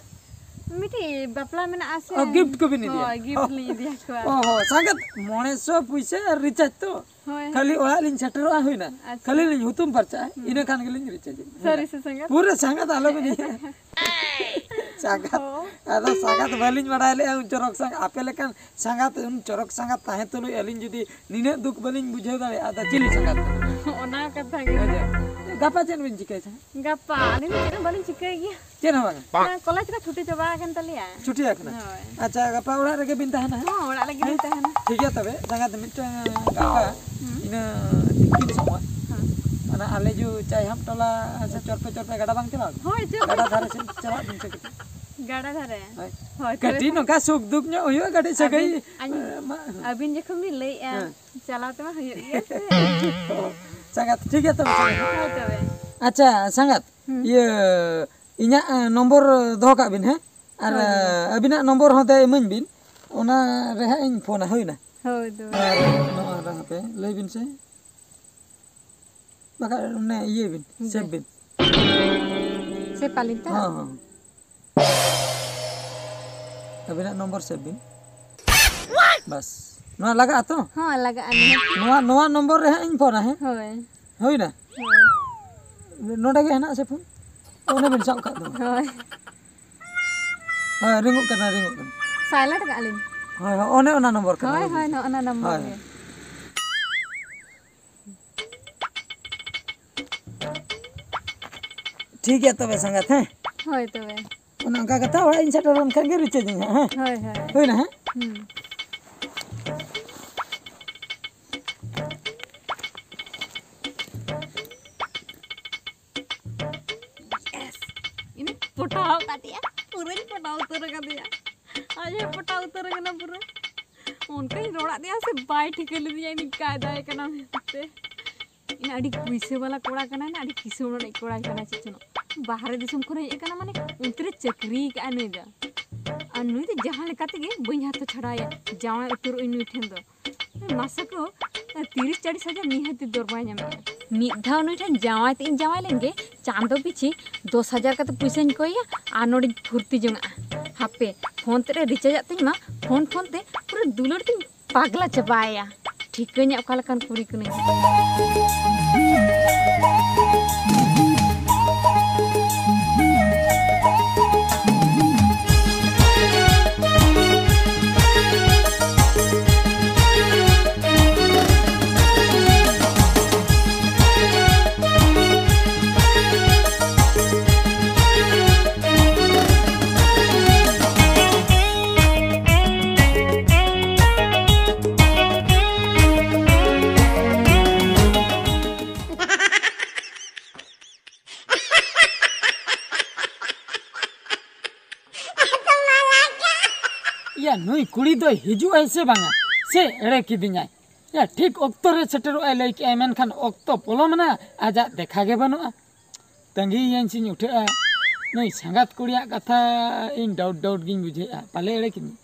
ᱢᱤᱫᱴᱤᱡ ᱵᱟᱯᱞᱟ ᱢᱮᱱᱟᱜᱼᱟ ᱥᱮ᱾ ᱚ, ᱜᱤᱯᱷᱴ ᱠᱚᱵᱤᱱ ᱤᱫᱤᱭᱟ? ᱦᱳᱭ, ᱜᱤᱯᱷᱴ ᱚ᱾ ᱞᱤᱧ ᱤᱫᱤᱭᱟᱠᱚᱣᱟ᱾ ᱚ ᱦᱚᱸ, ᱥᱟᱸᱜᱟᱛ ᱢᱚᱬᱮ ᱥᱚ ᱯᱩᱭᱥᱟᱹ ᱟᱨ ᱨᱤᱪᱟᱨᱡᱽ ᱛᱚ? ᱦᱳᱭ᱾ ᱠᱷᱟᱹᱞᱤ ᱚᱲᱟᱜ ᱞᱤᱧ ᱥᱮᱴᱮᱨᱚᱜᱼᱟ, ᱦᱩᱭᱱᱟ᱾ ᱟᱪᱪᱷᱟ᱾ ᱠᱷᱟᱹᱞᱤ ᱞᱤᱧ ᱦᱩᱛᱩᱢ ᱯᱟᱨᱪᱟᱜᱼᱟ, ᱦᱩᱸ᱾ ᱤᱱᱟᱹ ᱠᱷᱟᱱ ᱜᱮᱞᱤᱧ ᱨᱤᱪᱟᱨᱡᱽ ᱮᱫ᱾ ᱥᱟᱹᱨᱤ ᱥᱮ ᱥᱟᱸᱜᱟᱛ? ᱯᱩᱨᱟᱹ ᱥᱟᱸᱜᱟᱛ ᱟᱞᱚᱵᱤᱱ ᱤᱭᱟᱹ᱾ ᱥᱟᱸᱜᱟᱛ᱾ ᱦᱳᱭ᱾ ᱟᱫᱚ ᱥᱟᱸᱜᱟᱛ ᱵᱟᱹᱞᱤᱧ ᱵᱟᱲᱟᱭ ᱞᱮᱜᱼᱟ, ᱩᱱ ᱪᱚᱨᱚᱠ ᱥᱟᱸᱜᱟᱛ, ᱟᱯᱮ ᱞᱮᱠᱟᱱ ᱥᱟᱸᱜᱟᱛ, ᱩᱱ ᱪᱚᱨᱚᱠ ᱥᱟᱸᱜᱟᱛ ᱛᱟᱦᱮᱸ ᱛᱩᱞᱩᱡ ᱟᱹᱞᱤᱧ ᱡᱩᱫᱤ ᱱᱤᱱᱟᱹᱜ ᱫᱩᱠ ᱵᱟᱹᱞᱤᱧ ᱵᱩᱡᱷᱟᱹᱣ ᱫᱟᱲᱮᱭᱟᱜᱼᱟ, ᱟᱫᱚ ᱪᱤᱞᱤ ᱥᱟᱸᱜᱟᱛ ᱠᱟᱱᱟ? ᱚᱱᱟ ᱠᱟᱛᱷᱟ ᱜᱮ᱾ ᱦᱮᱸ ᱡᱮ᱾ ᱜᱟᱯᱟ ᱪᱮᱫ ᱵᱤᱱ ᱪᱤᱠᱟᱹᱭᱟ ᱥᱟᱸᱜᱟᱛ? ᱜᱟᱯᱟ ᱟᱹᱞᱤᱧ ᱫᱚ ᱪᱮᱫ ᱦᱚᱸ ᱵᱟᱹᱞᱤᱧ ᱪᱤᱠᱟᱹᱭ ᱜᱮᱭᱟ᱾ ᱪᱮᱫ ᱦᱚᱸ ᱵᱟᱝᱟ? ᱚᱱᱟ ᱠᱚᱞᱮᱡᱽ ᱠᱚ ᱪᱷᱩᱴᱤ ᱪᱟᱵᱟ ᱟᱠᱟᱱ ᱛᱟᱞᱮᱭᱟ᱾ ᱪᱷᱩᱴᱤ ᱟᱠᱟᱱᱟ? ᱦᱳᱭ᱾ ᱟᱪᱪᱷᱟ, ᱜᱟᱯᱟ ᱚᱲᱟᱜ ᱨᱮᱜᱮ ᱵᱤᱱ ᱛᱟᱦᱮᱱᱟ, ᱦᱮᱸ? ᱦᱚᱸ, ᱚᱲᱟᱜ ᱨᱮᱜᱮ ᱞᱤᱧ ᱦᱮᱸ? ᱛᱟᱦᱮᱱᱟ᱾ ᱴᱷᱤᱠ ᱜᱮᱭᱟ ᱛᱚᱵᱮ, ᱥᱟᱸᱜᱟᱛ ᱢᱤᱫᱴᱟᱝ ᱜᱟᱯᱟ ᱦᱩᱸ᱾ ᱤᱱᱟᱹ ᱛᱤᱠᱤᱱ ᱥᱚᱢᱚᱭ ᱦᱮᱸ᱾ ᱚᱱᱟ ᱟᱞᱮ ᱡᱩ ᱪᱟᱭᱦᱟᱢ ᱴᱚᱞᱟ ᱥᱮ ᱪᱚᱨᱯᱮ ᱪᱚᱨᱯᱮ ᱜᱟᱰᱟ ᱵᱟᱝ ᱪᱟᱞᱟᱣ ᱠᱟᱱᱟ? ᱦᱳᱭ, ᱪᱚᱨᱯᱮ᱾ ᱜᱟᱰᱟ ᱫᱷᱟᱨᱮ ᱥᱮᱫ ᱪᱟᱞᱟᱜ ᱵᱤᱱ ᱥᱮ ᱠᱟᱹᱴᱤᱡ᱾ ᱜᱟᱰᱟ ᱫᱷᱟᱨᱮ? ᱦᱳᱭ᱾ ᱦᱳᱭ, ᱛᱚᱵᱮ ᱠᱟᱹᱴᱤᱡ ᱠᱷᱟᱱ ᱱᱚᱝᱠᱟ ᱥᱩᱠ ᱫᱩᱠ ᱧᱚᱜ ᱦᱩᱭᱩᱜᱼᱟ, ᱠᱟᱹᱴᱤᱡ ᱥᱟᱹᱜᱟᱹᱭ, ᱟᱹᱵᱤᱱ, ᱟᱹᱧ-, ᱮ, ᱢᱟ-, ᱟᱹᱵᱤᱱ ᱡᱚᱠᱷᱚᱱ ᱵᱤᱱ ᱞᱟᱹᱭᱮᱜᱼᱟ, ᱦᱮᱸ᱾ ᱪᱟᱞᱟᱣ ᱛᱮᱢᱟ ᱦᱩᱭᱩᱜ ᱜᱮᱭᱟ ᱥᱮ᱾ ᱥᱟᱸᱜᱟᱛ, ᱴᱷᱤᱠ ᱜᱮᱭᱟ ᱛᱚᱵᱮ, ᱥᱟᱸᱜᱟᱛ᱾ ᱦᱳᱭ ᱛᱚᱵᱮ᱾ ᱟᱪᱪᱷᱟ, ᱥᱟᱸᱜᱟᱛ, ᱦᱩᱸ᱾ ᱤᱭᱟᱹ, ᱤᱧᱟᱹᱜ, ᱮ, ᱱᱚᱢᱵᱚᱨ ᱫᱚᱦᱚ ᱠᱟᱜ ᱵᱤᱱ, ᱦᱮᱸ? ᱟᱨ, ᱦᱳᱭ, ᱦᱳᱭ᱾ ᱮ, ᱟᱹᱵᱤᱱᱟᱜ ᱱᱚᱢᱵᱚᱨ ᱦᱚᱸ ᱛᱟᱭ ᱤᱢᱟᱹᱧ ᱵᱤᱱ, ᱚᱱᱟ ᱨᱮ ᱦᱟᱸᱜ ᱤᱧ ᱯᱷᱳᱱᱟ, ᱦᱩᱭᱱᱟ? ᱦᱳᱭ ᱛᱚᱵᱮ᱾ ᱟᱨ ᱱᱚᱣᱟ ᱨᱮ ᱦᱟᱯᱮ, ᱞᱟᱹᱭ ᱵᱤᱱ ᱥᱮ᱾ ᱵᱟᱠᱷᱟᱡ ᱚᱱᱮ ᱤᱭᱟᱹ ᱵᱤᱱ, ᱥᱮᱵᱷ ᱵᱤᱱ᱾ ᱥᱮᱵᱷ ᱟᱹᱞᱤᱧ ᱛᱚ? ᱦᱚᱸ, ᱦᱚᱸ᱾ ᱟᱹᱵᱤᱱᱟᱜ ᱱᱚᱢᱵᱚᱨ ᱥᱮᱵᱷ ᱵᱤᱱ᱾ ᱵᱟᱥ᱾ ᱱᱚᱣᱟ ᱞᱟᱜᱟᱜᱼᱟ ᱛᱚ? ᱦᱚᱸ, ᱞᱟᱜᱟᱜᱼᱟ ᱱᱤᱦᱟᱹᱛ᱾ ᱱᱚᱣᱟ, ᱱᱚᱣᱟ ᱱᱚᱢᱵᱚᱨ ᱨᱮ ᱦᱟᱸᱜ ᱤᱧ ᱯᱷᱳᱱᱟ, ᱦᱮᱸ? ᱦᱳᱭ᱾ ᱦᱩᱭᱱᱟ? ᱦᱳᱭ᱾ ᱱᱚᱰᱮ ᱜᱮ ᱦᱮᱱᱟᱜ ᱥᱮ ᱯᱷᱳᱱ? ᱚᱱᱮ ᱵᱤᱱ ᱥᱟᱵ ᱠᱟᱜ ᱫᱚ᱾ ᱦᱳᱭ᱾ ᱦᱳᱭ, ᱨᱤᱝᱚᱜ ᱠᱟᱱᱟ, ᱨᱤᱝᱚᱜ ᱠᱟᱱᱟ᱾ ᱥᱟᱭᱞᱮᱱᱴ ᱠᱟᱜᱼᱟ ᱞᱤᱧ᱾ ᱦᱳᱭ, ᱦᱳᱭ, ᱚᱱᱮ ᱚᱱᱟ ᱱᱚᱢᱵᱚᱨ ᱠᱟᱱᱟ᱾ ᱦᱳᱭ, ᱦᱳᱭ, ᱱᱚᱜᱼᱚ ᱱᱟ ᱱᱚᱢᱵᱚᱨ ᱦᱳᱭ᱾ ᱜᱮ᱾ ᱴᱷᱤᱠ ᱜᱮᱭᱟ ᱛᱚᱵᱮ ᱥᱟᱸᱜᱟᱛ, ᱦᱮᱸ? ᱦᱳᱭ ᱛᱚᱵᱮ᱾ ᱚᱱᱮ ᱚᱱᱠᱟ ᱠᱟᱛᱷᱟ, ᱚᱲᱟᱜ ᱤᱧ ᱥᱮᱴᱮᱨ ᱞᱮᱱᱠᱷᱟᱱ ᱜᱮ ᱨᱤᱪᱟᱨᱡᱽ ᱤᱧ ᱦᱟᱸᱜ, ᱦᱮᱸ? ᱦᱳᱭ, ᱦᱳᱭ᱾ ᱦᱩᱭᱱᱟ, ᱦᱮᱸ? ᱦᱩᱸ᱾ ᱤᱧ ᱯᱚᱴᱟᱣ ᱠᱟᱫᱮᱭᱟ, ᱯᱩᱨᱟᱹᱧ ᱯᱚᱴᱟᱣ ᱩᱛᱟᱹᱨ ᱠᱟᱫᱮᱭᱟ᱾ ᱟᱡ ᱦᱚᱸᱭ ᱯᱚᱴᱟᱣ ᱩᱛᱟᱹᱨ ᱠᱟᱱᱟ ᱯᱩᱨᱟᱹ᱾ ᱚᱱᱠᱟᱧ ᱨᱚᱲᱟᱫ ᱫᱮᱭᱟ ᱥᱮ ᱵᱟᱭ ᱴᱷᱤᱠᱟᱹ ᱞᱮᱫᱤᱧᱟ ᱤᱧ ᱠᱟᱭᱫᱟᱭ ᱠᱟᱱᱟ ᱢᱮᱱᱛᱮ᱾ ᱤᱧ ᱟᱹᱰᱤ ᱯᱩᱭᱥᱟᱹ ᱵᱟᱞᱟ ᱠᱚᱲᱟ ᱠᱟᱱᱟᱭ ᱱᱟ, ᱟᱹᱰᱤ ᱠᱤᱥᱟᱹᱬ ᱚᱲᱟᱜ ᱠᱚᱲᱟ ᱠᱟᱱᱟᱭ ᱪᱮᱫ ᱪᱚᱝ᱾ ᱵᱟᱦᱨᱮ ᱫᱤᱥᱚᱢ ᱠᱷᱚᱱ ᱦᱮᱡ ᱟᱠᱟᱱᱟ ᱢᱟᱱᱮ ᱚᱱᱛᱮ ᱨᱮ ᱪᱟᱹᱠᱨᱤ ᱠᱟᱜᱼᱟ ᱱᱩᱭ ᱫᱚ᱾ ᱟᱨ ᱱᱩᱭ ᱫᱚ ᱡᱟᱦᱟᱸ ᱞᱮᱠᱟ ᱛᱮᱜᱮ ᱵᱟᱹᱧ ᱦᱟᱛᱟᱣ ᱪᱷᱟᱲᱟᱣᱮᱭᱟ, ᱡᱟᱶᱟᱭ ᱩᱛᱟᱹᱨᱚᱜ ᱟᱹᱧ ᱱᱩᱭ ᱴᱷᱮᱱ ᱫᱚ᱾ ᱢᱟᱥᱮ ᱠᱚ, ᱛᱤᱨᱤᱥ ᱪᱟᱞᱤᱥ ᱦᱟᱡᱟᱨ ᱱᱤᱦᱟᱹᱛᱤ ᱫᱚᱨ ᱵᱟᱭ ᱧᱟᱢᱮᱜᱼᱟ᱾ ᱢᱤᱫ ᱫᱷᱟᱣ ᱱᱩᱭ ᱴᱷᱮᱱ ᱡᱟᱶᱟᱭ ᱛᱮ ᱤᱧ ᱡᱟᱶᱟᱭ ᱞᱮᱱ ᱜᱮ, ᱪᱟᱸᱫᱚ ᱯᱤᱪᱷᱤ ᱫᱚᱥ ᱦᱟᱡᱟᱨ ᱠᱟᱛᱮ ᱯᱩᱭᱥᱟᱹᱧ ᱠᱚᱭᱟ ᱟᱨ ᱱᱚᱰᱮᱧ ᱯᱷᱩᱨᱛᱤ ᱡᱚᱝᱟᱜᱼᱟ᱾ ᱦᱟᱯᱮ, ᱯᱷᱳᱱ ᱛᱮ ᱨᱮ ᱨᱤᱪᱟᱨᱡᱽ ᱟᱜ ᱛᱤᱧ ᱢᱟ, ᱯᱷᱳᱱ ᱯᱷᱳᱱ ᱛᱮ ᱯᱩᱨᱟᱹ ᱫᱩᱞᱟᱹᱲ ᱛᱤᱧ ᱯᱟᱜᱽᱞᱟ ᱪᱟᱵᱟᱭᱟ᱾ ᱴᱷᱤᱠᱟᱹᱧᱟ ᱚᱠᱟ ᱞᱮᱠᱟᱱ ᱠᱩᱲᱤ ᱠᱟᱹᱱᱟᱹᱧ᱾ ᱤᱭᱟ, ᱱᱩᱭ ᱠᱩᱲᱤ ᱫᱚᱭ ᱦᱤᱡᱩᱜ ᱟᱭ ᱥᱮ ᱵᱟᱝᱟ, ᱥᱮ ᱮᱲᱮ ᱠᱤᱫᱤᱧᱟᱭ? ᱭᱟ, ᱴᱷᱤᱠ ᱚᱠᱛᱚ ᱨᱮ ᱥᱮᱴᱮᱨᱚᱜ ᱟᱭ ᱞᱟᱹᱭ ᱠᱮᱜᱼᱟᱭ, ᱢᱮᱱᱠᱷᱟᱱ ᱚᱠᱛᱚ ᱯᱚᱞᱚᱢ ᱮᱱᱟ, ᱟᱡᱟᱜ ᱫᱮᱠᱷᱟ ᱜᱮ ᱵᱟᱹᱱᱩᱜᱼᱟ᱾ ᱛᱟᱺᱜᱤᱭᱮᱭᱟᱹᱧ ᱥᱮᱧ ᱩᱴᱷᱟᱹᱜᱼᱟ᱾ ᱱᱩᱭ ᱥᱟᱸᱜᱟᱛ ᱠᱩᱲᱤᱭᱟᱜ ᱠᱟᱛᱷᱟ ᱤᱧ ᱰᱟᱣᱩᱴ ᱰᱟᱣᱩᱴ ᱜᱤᱧ ᱵᱩᱡᱷᱟᱹᱣᱮᱫᱼᱟ, ᱯᱟᱞᱮ ᱮᱲᱮ ᱠᱤᱫᱤᱧ᱾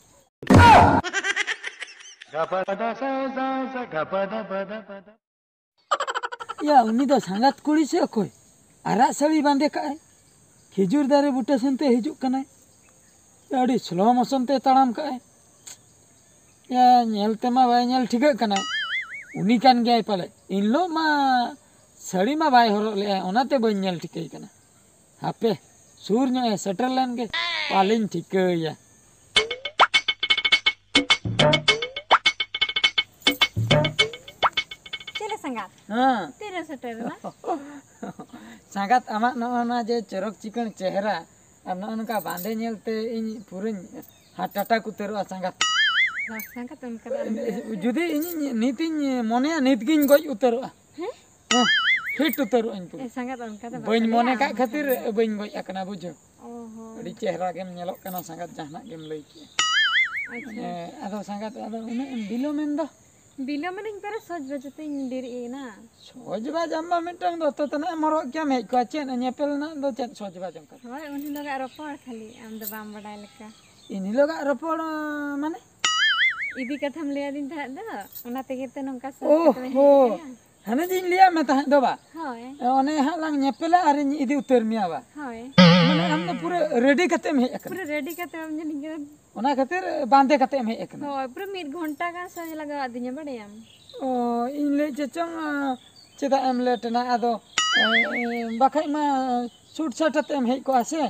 ᱭᱟ, ᱩᱱᱤ ᱫᱚ ᱥᱟᱸᱜᱟᱛ ᱠᱩᱲᱤ ᱥᱮ ᱚᱠᱚᱭ? ᱟᱨᱟᱜ ᱥᱟᱹᱲᱤ ᱵᱟᱸᱫᱮ ᱠᱟᱜᱼᱟᱭ, ᱠᱷᱤᱡᱩᱨ ᱫᱟᱨᱮ ᱵᱩᱴᱟᱹ ᱥᱮᱱ ᱛᱮ ᱦᱤᱡᱩᱜ ᱠᱟᱱᱟᱭ, ᱟᱹᱰᱤ slow motion ᱛᱮ ᱛᱟᱲᱟᱢ ᱠᱟᱜᱼᱟᱭ᱾ ᱭᱟ, ᱧᱮᱞ ᱛᱮᱢᱟ ᱵᱟᱭ ᱧᱮᱞ ᱴᱷᱤᱠᱟᱹᱜ ᱠᱟᱱᱟ, ᱩᱱᱤ ᱠᱟᱱ ᱜᱮᱭᱟᱭ ᱯᱟᱞᱮ᱾ ᱤᱱ ᱦᱤᱞᱳᱜ ᱢᱟ ᱥᱟᱹᱲᱤ ᱢᱟ ᱵᱟᱭ ᱦᱚᱨᱚᱜ ᱞᱮᱜᱼᱟ, ᱚᱱᱟᱛᱮ ᱵᱟᱹᱧ ᱧᱮᱞ ᱴᱷᱤᱠᱟᱹᱭ ᱠᱟᱱᱟ᱾ ᱦᱟᱯᱮ, ᱥᱩᱨ ᱧᱚᱜ ᱮ ᱥᱮᱴᱮᱨ ᱞᱮᱱ ᱜᱮ, ᱯᱟᱞᱮᱧ ᱴᱷᱤᱠᱟᱹᱭᱟ᱾ ᱪᱮᱞᱮ ᱥᱟᱸᱜᱟᱛ? ᱦᱮᱸ᱾ ᱛᱤᱨᱮᱢ ᱥᱮᱴᱮᱨ ᱮᱱᱟ? ᱥᱟᱸᱜᱟᱛ, ᱟᱢᱟᱜ ᱱᱚᱜᱼᱚ ᱱᱚᱣᱟ ᱡᱮ ᱪᱚᱨᱚᱠ ᱪᱤᱠᱟᱹᱬ ᱪᱮᱦᱨᱟ ᱟᱨ ᱱᱚᱜᱼᱚ ᱱᱚᱝᱠᱟ ᱵᱟᱸᱫᱮ ᱧᱮᱞᱛᱮ ᱤᱧ ᱯᱩᱨᱟᱹᱧ heart attack ᱩᱛᱟᱹᱨᱚᱜᱼᱟ ᱥᱟᱸᱜᱟᱛ᱾ ᱵᱟᱝ ᱥᱟᱸᱜᱟᱛ, ᱚᱱᱠᱟ ᱫᱚ ᱟᱞᱚᱢ ᱞᱟᱹᱭᱟ ᱥᱮ᱾ ᱡᱩᱫᱤ ᱤᱧᱤᱧ ᱱᱤᱛᱤᱧ ᱢᱚᱱᱮᱭᱟ, ᱱᱤᱛ ᱜᱤᱧ ᱜᱚᱡ ᱩᱛᱟᱹᱨᱚᱜᱼᱟ᱾ ᱦᱮᱸ? ᱦᱮᱸ, hit ᱩᱛᱟᱹᱨᱚᱜ ᱟᱹᱧ ᱯᱩᱨᱟᱹ᱾ ᱮ ᱥᱟᱸᱜᱟᱛ, ᱚᱱᱠᱟ ᱫᱚ ᱵᱟᱹᱧ ᱵᱟᱠᱚ ᱢᱚᱱᱮ ᱞᱟᱹᱭᱟ, ᱠᱟᱜ ᱚᱱᱠᱟ ᱠᱷᱟᱹᱛᱤᱨ ᱫᱚ᱾ ᱵᱟᱹᱧ ᱜᱚᱡ ᱟᱠᱟᱱᱟ, ᱵᱩᱡᱷᱟᱹᱣ᱾ ᱚ ᱦᱚᱸ᱾ ᱟᱹᱰᱤ ᱪᱮᱦᱨᱟ ᱜᱮᱢ ᱧᱮᱞᱚᱜ ᱠᱟᱱᱟ ᱥᱟᱸᱜᱟᱛ, ᱡᱟᱦᱟᱱᱟᱜ ᱜᱮᱢ ᱞᱟᱹᱭ ᱠᱮᱜᱼᱟ᱾ ᱟᱪᱪᱷᱟ᱾ ᱦᱮᱸ, ᱟᱫᱚ ᱥᱟᱸᱜᱟᱛ, ᱟᱫᱚ ᱩᱱᱟᱹᱜ ᱮᱢ ᱵᱤᱞᱚᱢᱮᱱ ᱫᱚ? ᱵᱤᱞᱚᱢ ᱮᱱᱟᱹᱧ ᱯᱟᱨᱟ ᱥᱚᱡᱽ ᱵᱟᱡᱮ ᱛᱮᱧ ᱵᱮᱨᱮᱫ ᱮᱱᱟ᱾ ᱥᱚᱡᱽ ᱵᱟᱡᱽ ᱟᱢ ᱢᱟ ᱢᱤᱫᱴᱟᱝ ᱫᱚᱛᱚ ᱛᱟᱱᱟᱜ ᱮᱢ ᱦᱚᱨᱚᱜ ᱠᱮᱭᱟᱢ, ᱦᱮᱡ ᱠᱚᱜᱼᱟ᱾ ᱪᱮᱫ ᱧᱮᱯᱮᱞ ᱨᱮᱱᱟᱜ ᱫᱚ ᱪᱮᱫ ᱥᱚᱡᱽ ᱵᱟᱡᱽ ᱚᱱᱠᱟ? ᱦᱳᱭ, ᱩᱱ ᱦᱤᱞᱳᱜᱟᱜ ᱨᱚᱯᱚᱲ ᱠᱷᱟᱹᱞᱤ, ᱟᱢ ᱫᱚ ᱵᱟᱢ ᱵᱟᱰᱟᱭ ᱞᱮᱠᱟ᱾ ᱮᱱ ᱦᱤᱞᱳᱜᱟᱜ ᱨᱚᱯᱚᱲ, ᱢᱟᱱᱮ? ᱤᱫᱤ ᱠᱟᱛᱷᱟᱢ ᱞᱟᱹᱭ ᱟᱹᱫᱤᱧ ᱛᱟᱦᱮᱸᱫ ᱫᱚ, ᱚᱱᱟ ᱛᱮᱜᱮ ᱛᱚ ᱱᱚᱝᱠᱟ ᱥᱚᱡᱽ ᱠᱟᱛᱮ ᱵᱮᱱ ᱦᱮᱡ ᱳᱦᱳ, ᱟᱠᱟᱱᱟ᱾ ᱦᱟᱱᱮ ᱡᱮᱧ ᱞᱟᱹᱭᱟᱫ ᱢᱮ ᱛᱟᱦᱮᱸᱫ ᱫᱚ ᱵᱟ? ᱦᱳᱭ᱾ ᱚᱱᱮ ᱦᱟᱸᱜ ᱞᱟᱝ ᱧᱮᱯᱮᱞᱟ ᱟᱨᱤᱧ ᱤᱫᱤ ᱩᱛᱟᱹᱨ ᱢᱮᱭᱟ ᱵᱟ? ᱦᱳᱭ᱾ ᱢᱟᱱᱮ ᱟᱢ ᱫᱚ ᱯᱩᱨᱟᱹ ready ᱠᱟᱛᱮᱢ ᱦᱮᱡ ᱟᱠᱟᱱᱟ᱾ ᱯᱩᱨᱟᱹ ready ᱠᱟᱛᱮ ᱟᱢ ᱡᱟᱹᱱᱤᱡ ᱜᱮ᱾ ᱚᱱᱟ ᱠᱷᱟᱹᱛᱤᱨ ᱵᱟᱸᱫᱮ ᱠᱟᱛᱮᱢ ᱦᱮᱡ ᱟᱠᱟᱱᱟ᱾ ᱦᱳᱭ, ᱯᱩᱨᱟᱹ ᱢᱤᱫ ᱜᱷᱚᱱᱴᱟ ᱜᱟᱱ ᱥᱚᱡᱽ ᱞᱟᱜᱟᱣ ᱟᱹᱫᱤᱧᱟ, ᱵᱟᱲᱟᱭᱟᱢ᱾ ᱚ, ᱤᱧ ᱞᱟᱹᱭ ᱪᱮᱫ ᱪᱚᱝ, ᱟᱸ, ᱪᱮᱫᱟᱜ ᱮᱢ late ᱮᱱᱟ? ᱟᱫᱚ, ᱮ, ᱵᱟᱠᱷᱟᱡ ᱢᱟ suit shirt ᱟᱛᱮᱢ ᱦᱮᱡ ᱠᱚᱜᱼᱟ ᱥᱮ?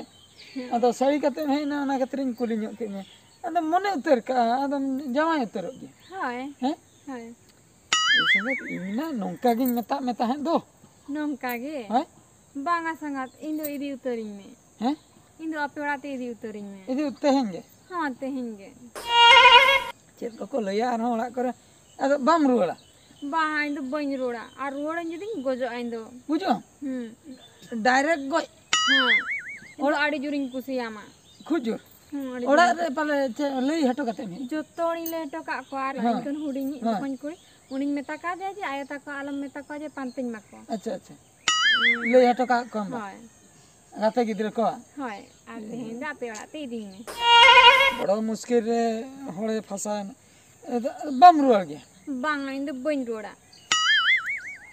ᱦᱮᱸ᱾ ᱟᱫᱚ ᱥᱟᱹᱲᱤ ᱠᱟᱛᱮᱢ ᱦᱮᱡ ᱮᱱᱟ, ᱚᱱᱟ ᱠᱷᱟᱹᱛᱤᱨᱤᱧ ᱠᱩᱞᱤ ᱧᱚᱜ ᱠᱮᱫ ᱢᱮᱭᱟ᱾ ᱟᱫᱚᱢ ᱢᱚᱱᱮ ᱩᱛᱟᱹᱨ ᱠᱟᱜᱼᱟ, ᱟᱫᱚᱢ ᱡᱟᱶᱟᱭ ᱩᱛᱟᱹᱨᱚᱜ ᱜᱮᱭᱟ᱾ ᱦᱳᱭ᱾ ᱦᱮᱸ? ᱦᱳᱭ᱾ ᱮ ᱥᱟᱸᱜᱟᱛ, ᱤᱧ ᱢᱟ ᱱᱚᱝᱠᱟ ᱜᱤᱧ ᱢᱮᱛᱟᱜ ᱢᱮ ᱛᱟᱦᱮᱸᱫ ᱫᱚ᱾ ᱱᱚᱝᱠᱟ ᱜᱮ? ᱦᱳᱭ᱾ ᱵᱟᱝᱟ ᱥᱟᱸᱜᱟᱛ, ᱤᱧ ᱫᱚ ᱤᱫᱤ ᱩᱛᱟᱹᱨᱤᱧ ᱢᱮ᱾ ᱦᱮᱸ? ᱤᱧ ᱫᱚ ᱟᱯᱮ ᱚᱲᱟᱜ ᱛᱮ ᱤᱫᱤ ᱩᱛᱟᱹᱨᱤᱧ ᱢᱮ᱾ ᱤᱫᱤ ᱛᱮᱦᱮᱧ ᱜᱮ? ᱦᱚᱸ, ᱛᱮᱦᱮᱧ ᱜᱮ᱾ ᱪᱮᱫ ᱠᱚᱠᱚ ᱞᱟᱹᱭᱟ ᱟᱨᱦᱚᱸ ᱚᱲᱟᱜ ᱠᱚᱨᱮ, ᱟᱫᱚ ᱵᱟᱢ ᱨᱩᱣᱟᱹᱲᱟ? ᱵᱟᱝ, ᱤᱧ ᱫᱚ ᱵᱟᱹᱧ ᱨᱩᱣᱟᱹᱲᱟ, ᱟᱨ ᱨᱩᱣᱟᱹᱲᱟᱹᱧ ᱡᱩᱫᱤᱧ ᱜᱚᱡᱚᱜᱼᱟ ᱤᱧ ᱫᱚ᱾ ᱜᱩᱡᱩᱜ ᱟᱢ? ᱦᱩᱸ᱾ Direct ᱜᱚᱡ? ᱦᱮᱸ᱾ ᱤᱧ ᱫᱚ ᱚᱲᱟᱜ ᱟᱹᱰᱤ ᱡᱳᱨᱤᱧ ᱠᱩᱥᱤᱭᱟᱢᱟ᱾ ᱠᱷᱩᱵ ᱡᱳᱨ? ᱦᱩᱸ, ᱟᱹᱰᱤ ᱚᱲᱟᱜ ᱡᱳᱨ᱾ ᱨᱮ ᱯᱟᱞᱮ ᱪᱮᱫ ᱞᱟᱹᱭ ᱦᱚᱴᱚ ᱠᱟᱛᱮᱢ ᱦᱮᱡ? ᱡᱚᱛᱚ ᱦᱚᱲᱤᱧ ᱞᱟᱹᱭ ᱦᱚᱴᱚ ᱠᱟᱜ ᱠᱚᱣᱟ, ᱟᱨ ᱦᱮᱸ᱾ ᱤᱧ ᱠᱷᱚᱱ ᱦᱩᱰᱤᱧᱤᱡ ᱦᱮᱸ᱾ ᱵᱚᱠᱚᱧ ᱠᱩᱲᱤ, ᱩᱱᱤᱧ ᱢᱮᱛᱟ ᱠᱟᱫᱮᱭᱟ ᱡᱮ ᱟᱭᱳ ᱛᱟᱠᱚ ᱟᱞᱚᱢ ᱢᱮᱛᱟ ᱠᱚᱣᱟ ᱡᱮ ᱯᱟᱱᱛᱮᱧ ᱮᱢᱟ ᱠᱚᱣᱟ᱾ ᱟᱪᱪᱷᱟ, ᱟᱪᱪᱷᱟ᱾ ᱦᱩᱸ᱾ ᱞᱟᱹᱭ ᱦᱚᱴᱚ ᱠᱟᱜ ᱠᱚᱣᱟᱢ ᱵᱟ? ᱦᱳᱭ᱾ ᱜᱟᱛᱮ ᱜᱤᱫᱽᱨᱟᱹ ᱠᱚ? ᱦᱳᱭ, ᱟᱨ ᱛᱮᱦᱮᱧ ᱫᱚ ᱟᱯᱮ ᱚᱲᱟᱜ ᱛᱮ ᱤᱫᱤᱧ ᱢᱮ᱾ ᱵᱚᱲᱚ ᱢᱩᱥᱠᱤᱞ ᱨᱮ ᱦᱚᱲᱮ ᱯᱷᱟᱥᱟᱣᱮᱱᱟ᱾ ᱮ, ᱫᱚ, ᱵᱟᱢ ᱨᱩᱣᱟᱹᱲ ᱜᱮᱭᱟ? ᱵᱟᱝᱟ, ᱤᱧ ᱫᱚ ᱵᱟᱹᱧ ᱨᱩᱣᱟᱹᱲᱟ᱾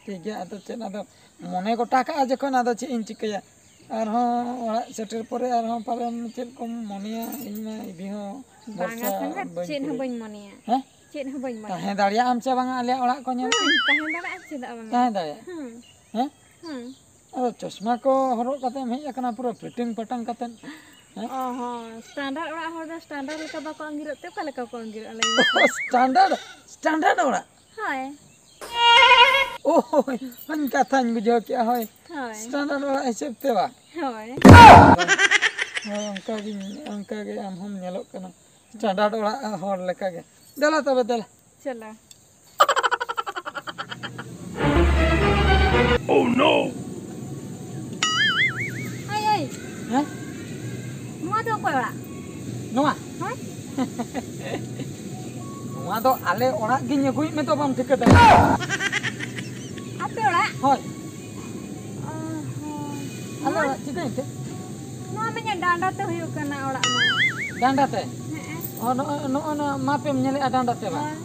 ᱴᱷᱤᱠ ᱜᱮᱭᱟ, ᱟᱫᱚ ᱪᱮᱫ, ᱟᱫᱚ ᱢᱚᱱᱮ ᱜᱚᱴᱟ ᱠᱟᱜᱼᱟ ᱡᱚᱠᱷᱚᱱ, ᱟᱫᱚ ᱪᱮᱫ ᱤᱧ ᱪᱤᱠᱟᱹᱭᱟ? ᱟᱨᱦᱚᱸ ᱚᱲᱟᱜ ᱥᱮᱴᱮᱨ ᱯᱚᱨᱮ ᱟᱨᱦᱚᱸ ᱯᱟᱞᱮᱱ ᱪᱮᱫ ᱠᱚᱢ ᱢᱚᱱᱮᱭᱟ, ᱤᱧ ᱢᱟ ᱤᱫᱤ ᱦᱚᱸ ᱵᱟᱝᱟ ᱵᱷᱚᱨᱥᱟ ᱥᱟᱸᱜᱟᱛ, ᱵᱟᱹᱧ ᱪᱮᱫ ᱦᱚᱸ ᱠᱩᱞᱤ᱾ ᱵᱟᱹᱧ ᱢᱚᱱᱮᱭᱟ᱾ ᱦᱮᱸ? ᱪᱮᱫ ᱦᱚᱸ ᱵᱟᱹᱧ ᱢᱚᱱᱮᱭᱟ᱾ ᱛᱟᱦᱮᱸ ᱫᱟᱲᱮᱭᱟᱜ ᱟᱢ ᱥᱮ ᱵᱟᱝᱟ ᱟᱞᱮᱭᱟᱜ ᱚᱲᱟᱜ ᱠᱚ ᱧᱮᱞ? ᱦᱩᱸ, ᱛᱟᱦᱮᱸ ᱫᱟᱲᱮᱭᱟᱜᱼᱟ, ᱪᱮᱫᱟᱜ ᱵᱟᱝᱟ? ᱛᱟᱦᱮᱸ ᱫᱟᱲᱮᱭᱟᱜᱼᱟ᱾ ᱦᱩᱸ᱾ ᱦᱮᱸ? ᱦᱩᱸ᱾ ᱟᱫᱚ ᱪᱚᱥᱢᱟ ᱠᱚ ᱦᱚᱨᱚᱜ ᱠᱟᱛᱮᱢ ᱦᱮᱡ ᱟᱠᱟᱱᱟ, ᱯᱩᱨᱟᱹ ᱯᱷᱤᱴᱤᱝ ᱯᱷᱟᱴᱟᱝ ᱠᱟᱛᱮ᱾ ᱦᱮᱸ? ᱚ ᱦᱚᱸ, standard ᱚᱲᱟᱜ ᱦᱚᱲ ᱫᱚ standard ᱞᱮᱠᱟ ᱵᱟᱠᱚ ᱟᱸᱜᱤᱨᱚᱜ ᱛᱮ ᱚᱠᱟ ᱞᱮᱠᱟ ᱠᱚ ᱟᱸᱜᱤᱨᱚᱜᱼᱟ, ᱞᱟᱹᱭ ᱢᱮ? ᱚ, standard, standard ᱚᱲᱟᱜ? ᱦᱳᱭ᱾ ᱳ, ᱦᱳᱭ, ᱦᱳᱭ, ᱠᱟᱛᱷᱟᱧ ᱵᱩᱡᱷᱟᱹᱣ ᱠᱮᱜᱼᱟ, ᱦᱳᱭ᱾ ᱦᱳᱭ᱾ Standard ᱚᱲᱟᱜ ᱦᱤᱥᱟᱹᱵ ᱛᱮ ᱵᱟᱝ? ᱦᱳᱭ᱾ ᱦᱳᱭ, ᱚᱱᱠᱟ ᱜᱤᱧ, ᱚᱱᱠᱟ ᱜᱮ ᱟᱢ ᱦᱚᱸᱢ ᱧᱮᱞᱚᱜ ᱠᱟᱱᱟ᱾ Standard ᱚᱲᱟᱜ ᱦᱚᱲ ᱞᱮᱠᱟ ᱜᱮ᱾ ᱫᱮᱞᱟ ᱛᱚᱵᱮ, ᱫᱮᱞᱟ᱾ ᱪᱚᱞᱚ᱾ Oh no! ᱳᱭ, ᱳᱭ᱾ ᱦᱮᱸ? ᱱᱚᱣᱟ ᱫᱚ ᱚᱠᱚᱭ ᱚᱲᱟᱜ? ᱱᱚᱣᱟ? ᱦᱳᱭ᱾ ᱱᱚᱣᱟ ᱫᱚ ᱟᱞᱮ ᱚᱲᱟᱜ ᱜᱤᱧ ᱟᱹᱜᱩᱭᱮᱫ ᱢᱮ ᱫᱚ, ᱵᱟᱢ ᱴᱷᱤᱠᱟᱹ ᱫᱟᱲᱮᱭᱟᱜ ᱠᱟᱱᱟ᱾ ᱟᱯᱮ ᱚᱲᱟᱜ? ᱦᱳᱭ᱾ ᱚ ᱦᱚᱸ᱾ ᱟᱞᱮ ᱱᱚᱣᱟ, ᱚᱲᱟᱜ ᱪᱤᱠᱟᱹᱭᱮᱱ ᱛᱮ? ᱱᱚᱣᱟ ᱢᱟ ᱤᱧᱟᱹᱜ ᱰᱟᱸᱰᱟ ᱛᱮ ᱦᱩᱭᱩᱜ ᱠᱟᱱᱟ ᱚᱲᱟᱜ ᱢᱟ᱾ ᱰᱟᱸᱰᱟ ᱛᱮ? ᱦᱮᱸ᱾ ᱚ, ᱱᱚᱜᱼᱚ, ᱱᱚᱜᱼᱚ ᱱᱚᱣᱟ ᱢᱟᱯᱮᱢ ᱧᱮᱞᱮᱫᱼᱟ ᱰᱟᱸᱰᱟ ᱛᱮ ᱵᱟᱝ? ᱦᱳᱭ᱾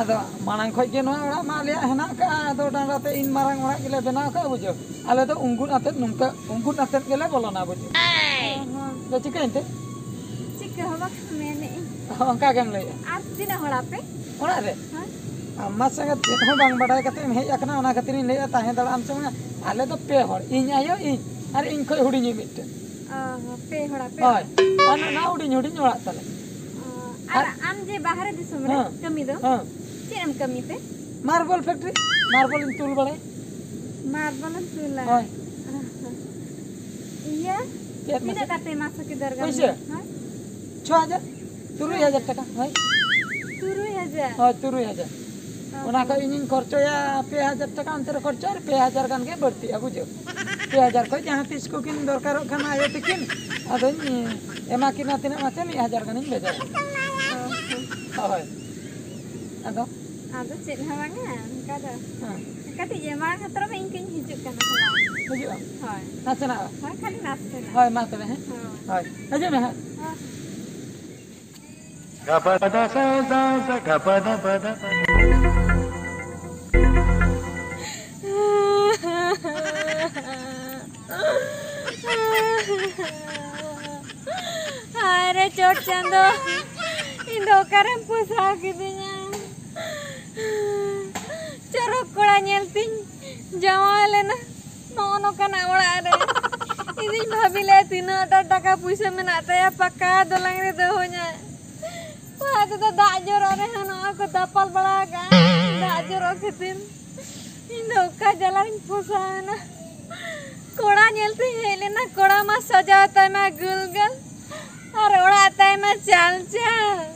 ᱟᱫᱚ ᱢᱟᱲᱟᱝ ᱠᱷᱚᱡ ᱜᱮ ᱱᱚᱣᱟ ᱚᱲᱟᱜ ᱢᱟ ᱟᱞᱮᱭᱟᱜ ᱦᱮᱱᱟᱜ ᱠᱟᱜᱼᱟ, ᱟᱫᱚ ᱰᱟᱸᱰᱟ ᱛᱮ ᱤᱧ ᱢᱟᱨᱟᱝ ᱚᱲᱟᱜ ᱜᱮᱞᱮ ᱵᱮᱱᱟᱣ ᱠᱟᱜᱼᱟ, ᱵᱩᱡᱷᱟᱹᱣ᱾ ᱟᱞᱮ ᱫᱚ ᱩᱸᱜᱩᱫ ᱟᱛᱮᱫ ᱱᱚᱝᱠᱟ, ᱩᱸᱜᱩᱫ ᱟᱛᱮᱫ ᱜᱮᱞᱮ ᱵᱚᱞᱚᱱᱟ, ᱵᱩᱡᱷᱟᱹᱣ᱾ ᱚ ᱦᱚᱸ᱾ ᱟᱫᱚ ᱪᱤᱠᱟᱹᱭᱮᱱ ᱛᱮ? ᱪᱤᱠᱟᱹ ᱦᱚᱸ ᱵᱟᱝ, ᱢᱮᱱᱮᱫ ᱟᱹᱧ᱾ ᱚᱱᱠᱟ ᱜᱮᱢ ᱞᱟᱹᱭᱮᱫᱼᱟ᱾ ᱟᱨ ᱛᱤᱱᱟᱹᱜ ᱦᱚᱲ ᱟᱯᱮ? ᱚᱲᱟᱜ ᱨᱮ? ᱦᱳᱭ᱾ ᱟᱢ ᱢᱟ ᱥᱟᱸᱜᱟᱛ ᱪᱮᱫ ᱦᱚᱸ ᱵᱟᱝ ᱵᱟᱰᱟᱭ ᱠᱟᱛᱮ ᱮᱢ ᱦᱮᱡ ᱟᱠᱟᱱᱟ, ᱚᱱᱟ ᱠᱷᱟᱹᱛᱤᱨ ᱤᱧ ᱞᱟᱹᱭᱮᱫᱼᱟ ᱛᱟᱦᱮᱸ ᱫᱟᱲᱮᱭᱟᱜ ᱟᱢ ᱥᱮ ᱵᱟᱝᱟ᱾ ᱟᱞᱮ ᱫᱚ ᱯᱮ ᱦᱚᱲ, ᱤᱧ ᱟᱭᱳ, ᱤᱧ ᱟᱨ ᱤᱧ ᱠᱷᱚᱡ ᱦᱩᱰᱤᱧᱤᱡ ᱢᱤᱫᱴᱮᱱ᱾ ᱚ ᱦᱚᱸ, ᱯᱮ ᱦᱚᱲ ᱟᱯᱮ? ᱦᱳᱭ᱾ ᱟᱨ ᱚᱱᱟ ᱦᱩᱰᱤᱧ ᱦᱩᱰᱤᱧ ᱚᱲᱟᱜ ᱛᱟᱞᱮ᱾ ᱚ, ᱟᱨ ᱟᱨ ᱟᱢ ᱡᱮ ᱵᱟᱦᱨᱮ ᱫᱤᱥᱚᱢ ᱨᱮ ᱦᱮᱸ᱾ ᱠᱟᱹᱢᱤ ᱫᱚ, ᱦᱮᱸ᱾ ᱪᱮᱫ ᱮᱢ ᱠᱟᱹᱢᱤ ᱛᱮ? Marble factory, marble ᱤᱧ ᱛᱩᱞ ᱵᱟᱲᱟᱭᱟ᱾ Marble ᱮᱢ ᱛᱩᱞᱟ? ᱦᱳᱭ᱾ ᱚ ᱦᱚᱸ᱾ ᱤᱭᱟᱹ, ᱪᱮᱫ ᱛᱤᱱᱟᱹᱜ ᱢᱟᱥᱮ? ᱠᱟᱛᱮ ᱢᱟᱥᱚᱠᱤ ᱫᱚᱨ ᱜᱟᱱ? ᱯᱩᱭᱥᱟᱹ? ᱦᱮᱸ? ᱪᱷᱚ ᱦᱟᱡᱟᱨ᱾ ᱛᱩᱨᱩᱭ ᱦᱟᱡᱟᱨ ᱴᱟᱠᱟ, ᱦᱳᱭ᱾ ᱛᱩᱨᱩᱭ ᱦᱟᱡᱟᱨ? ᱦᱳᱭ, ᱛᱩᱨᱩᱭ ᱦᱟᱡᱟᱨ᱾ ᱚ ᱚᱱᱟ ᱦᱚᱸ᱾ ᱠᱷᱚᱡ ᱤᱧᱤᱧ ᱠᱷᱚᱨᱪᱚᱭᱟ ᱯᱮ ᱦᱟᱡᱟᱨ ᱴᱟᱠᱟ, ᱚᱱᱛᱮ ᱨᱮ ᱠᱷᱚᱨᱪᱚ ᱟᱨ ᱯᱮ ᱦᱟᱡᱟᱨ ᱜᱟᱱ ᱜᱮ ᱵᱟᱹᱲᱛᱤᱜᱼᱟ, ᱵᱩᱡᱷᱟᱹᱣ᱾ ᱯᱮ ᱦᱟᱡᱟᱨ ᱠᱷᱚᱡ ᱡᱟᱦᱟᱸ ᱛᱤᱥ ᱠᱚᱠᱤᱱ ᱫᱚᱨᱠᱟᱨᱚᱜ ᱠᱷᱟᱱ ᱟᱭᱳ ᱛᱤᱠᱤᱱ, ᱟᱫᱚᱧ ᱮᱢᱟ ᱠᱤᱱᱟ ᱛᱤᱱᱟᱹᱜ ᱢᱟᱥᱮ ᱢᱤᱫ ᱦᱟᱡᱟᱨ ᱜᱟᱱᱤᱧ ᱵᱷᱮᱡᱟᱭᱟ᱾ ᱚ ᱦᱚᱸ᱾ ᱦᱳᱭ᱾ ᱟᱫᱚ? ᱟᱫᱚ ᱪᱮᱫ ᱦᱚᱸ ᱵᱟᱝᱟ, ᱚᱱᱠᱟ ᱫᱚ᱾ ᱦᱮᱸ᱾ ᱠᱟᱹᱴᱤᱡ ᱮᱢᱟ ᱦᱟᱛᱟᱲ ᱢᱮ, ᱤᱧ ᱠᱟᱹᱧ ᱦᱤᱡᱩᱜ ᱠᱟᱱᱟ ᱦᱚᱞᱟ᱾ ᱦᱤᱡᱩᱜ ᱟᱢ? ᱦᱳᱭ᱾ ᱱᱟᱥᱮᱱᱟᱜ? ᱦᱳᱭ, ᱠᱷᱟᱹᱞᱤ ᱱᱟᱥᱮᱱᱟᱜ᱾ ᱦᱳᱭ, ᱢᱟ ᱛᱚᱵᱮ, ᱦᱮᱸ? ᱦᱳᱭ᱾ ᱦᱳᱭ, ᱦᱤᱡᱩᱜ ᱢᱮ ᱦᱟᱸᱜ᱾ ᱦᱳᱭ᱾ ᱜᱟᱯᱟ ᱫᱟ ᱥᱟ ᱫᱟ ᱥᱟ ᱜᱟᱯᱟ ᱫᱟ ᱯᱟ ᱫᱟ ᱯᱟ᱾ ᱦᱟᱭ ᱨᱮ ᱪᱚᱴ ᱪᱟᱸᱫᱚ, ᱤᱧ ᱫᱚ ᱚᱠᱟᱨᱮᱢ ᱯᱚᱥᱟᱣ ᱠᱤᱫᱤᱧᱟ? ᱪᱚᱨᱚᱠ ᱠᱚᱲᱟ ᱧᱮᱞ ᱛᱤᱧ ᱡᱟᱶᱟᱭ ᱞᱮᱱᱟ ᱱᱚᱜᱼᱚ ᱱᱚᱝᱠᱟᱱᱟᱜ ᱚᱲᱟᱜ ᱨᱮ᱾ ᱤᱧ ᱫᱩᱧ ᱵᱷᱟᱹᱵᱤ ᱞᱮᱫᱼᱟ ᱛᱤᱱᱟᱹᱜ ᱰᱷᱮᱨ ᱴᱟᱠᱟ ᱯᱩᱭᱥᱟᱹ ᱢᱮᱱᱟᱜ ᱛᱟᱭᱟ, ᱯᱟᱠᱟ ᱫᱚᱞᱟᱝ ᱨᱮ ᱫᱚᱦᱚᱧᱟᱭ᱾ ᱚᱲᱟᱜ ᱨᱮᱫᱚ ᱫᱟᱜ ᱡᱚᱨᱚᱜ ᱨᱮᱦᱚᱸ ᱱᱚᱜᱼᱚᱭ ᱠᱚ ᱫᱟᱯᱟᱞ ᱵᱟᱲᱟ ᱟᱠᱟᱫᱼᱟ ᱫᱟᱜ ᱡᱚᱨᱚᱜ ᱠᱷᱟᱹᱛᱤᱨ᱾ ᱤᱧ ᱫᱚ ᱚᱠᱟ ᱡᱟᱞᱟᱨᱤᱧ ᱯᱚᱥᱟᱣ ᱮᱱᱟ᱾ ᱠᱚᱲᱟ ᱧᱮᱞ ᱛᱤᱧ ᱦᱮᱡ ᱞᱮᱱᱟ, ᱠᱚᱲᱟ ᱢᱟ ᱥᱟᱡᱟᱣ ᱛᱟᱭ ᱢᱟ ᱜᱩᱞ ᱜᱟᱞ, ᱟᱨ ᱚᱲᱟᱜ ᱛᱟᱭ ᱢᱟ ᱪᱟᱞ ᱪᱟᱞ᱾